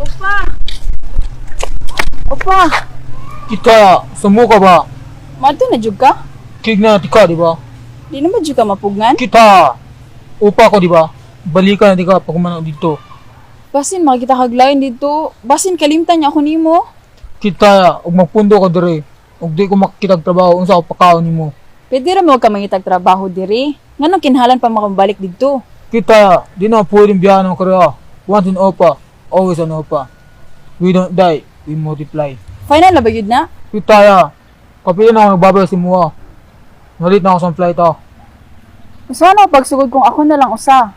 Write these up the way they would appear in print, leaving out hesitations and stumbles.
Opa! Opa! Kita, sumo ka ba? Madto na jud ka? Kig na tika, di ba? Di na ba jud ka mapugngan? Kita! Upa ko, di ba? Balikan na tika pag kumano dito. Basin makita kag lain dito. Basin kalimtan niya ako nimo. Kita, ug magpundo ka dire. Ug di ko makitag trabaho unsa ako pakaon nimo. Pwede ra mo ka mangitag trabaho diri. Nganong kinhalan pa makabalik didto? Kita, di na pwedeng biyahan ng Korea. Once an opa, always an opa. We don't die, we multiply. Final na ba yun na? Kita, kapila na ako nagbabay si Mua. Nalit na ako sa flight ah. Usa na pagsugod kung ako na lang usa.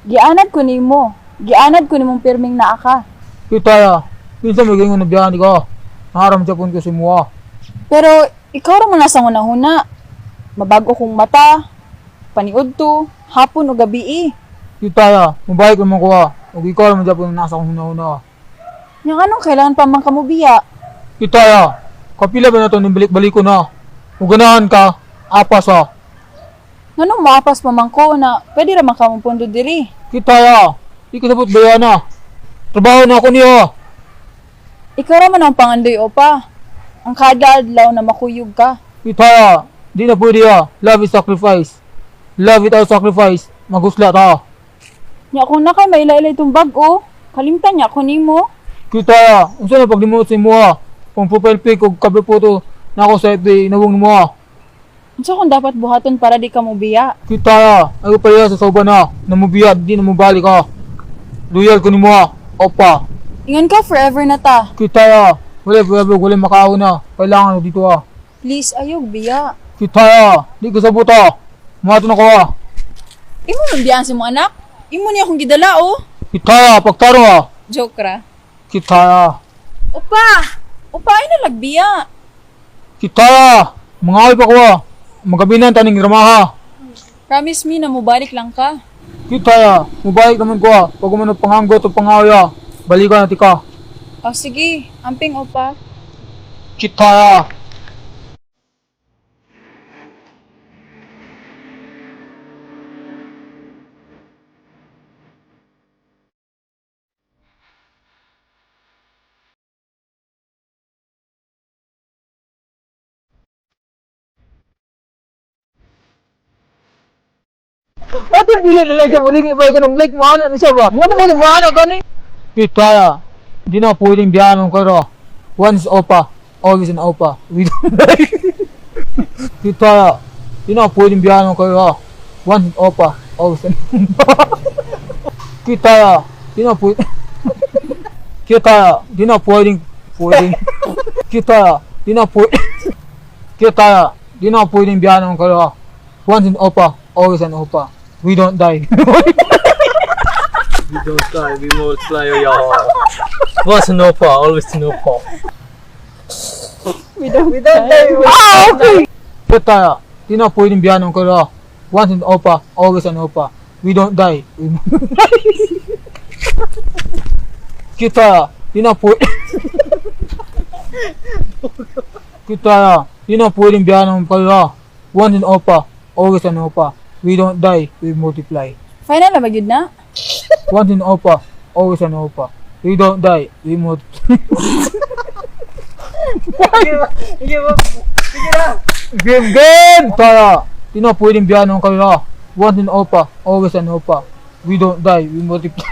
Gianad ko nimo. Gianad ko nimong pirming naa ka. Kita, minsan may ganyan na biyahan ka. Naharam Japon ko si Mua. Pero ikaw ra mo nasa hunahuna. Mabago kong mata, paniud to, hapon o gabi eh. Kita, mabalik naman ko ah. Ug ikaw naman Japon na nasa akong huna-huna ah. Nya anong kailangan pa man kamubiya? Kita, kapila ba na to nung balik-balik ko na. Kung ganahan ka, apas ah. Nganong maapas pa man ko na pwede ra man ka mopundo diri. Kita, di ko sabot bayan na. Trabaho na ako niya. Ikaw ra man ang pangandoy opa. Ang kada adlaw na makuyog ka. Kita, di na pwede ah. Love is sacrifice. Love without sacrifice, magusla ta. Nya kung na kay maila-ila itong bag-o, kalimtan niya ako nimo. Kita, unsa na paglimot sa imo ah. Kung profile pic og cover photo na ako sa FB, inawong nimo ah. Unsa kung dapat buhaton para di ka mobiya? Kita, ayaw pa sa soba na. Namubiya, di na mubalik ah. Loyal ko nimo ah. Opa. Ingon ka forever na ta. Kita, wala forever, wala makaon na. Kailangan ko dito ah. Please ayog biya. Kita, di ko sabot ah. Mato na ko ah. Imo man biyaan sa mo anak. Imo niya akong gidala oh. Kita, pagtaro ah. Joke ra. Kita, Opa! Opa ay nalagbiya. kita, mga away pa ko ah. Magabinan taning ramaha. Promise me na mubalik lang ka. Kita, mubalik naman ko ah. Pag umano panganggot o pangaway ah. Balikan na tika. O sige, amping opa. Kita. Ate, bili na lang siya. Muling iba ka ng like, maana na siya ba? Mga na maana gani. Kita, hindi na pwedeng biyahan ng karo. Once opa, always an opa. We don't like. Kita, hindi na pwedeng biyahan ng karo. Once an opa, always an opa. Kita, hindi na pwedeng. Kita, hindi na pwedeng pwedeng. Kita, hindi na pwedeng. Kita, hindi na pwedeng biyahan ng karo. Once an opa, always an opa. We don't die. We don't die, we multiply y'all. Once an opa, always an opa. We don't die. Ah, okay! Kita, di na pwedeng biyahan ng karo. Once an opa, always an opa. We don't die. We Kita, di na pwede... Kita, di na pwedeng biyahan ng karo. Once an opa, always an opa. We don't die, we multiply. Final na ba gyud na? Once an opa, always an opa. We don't die, we multiply. Game game! Tara! Di na pwedeng biyahan ng kanila. Once an opa, always an opa. We don't die, we multiply.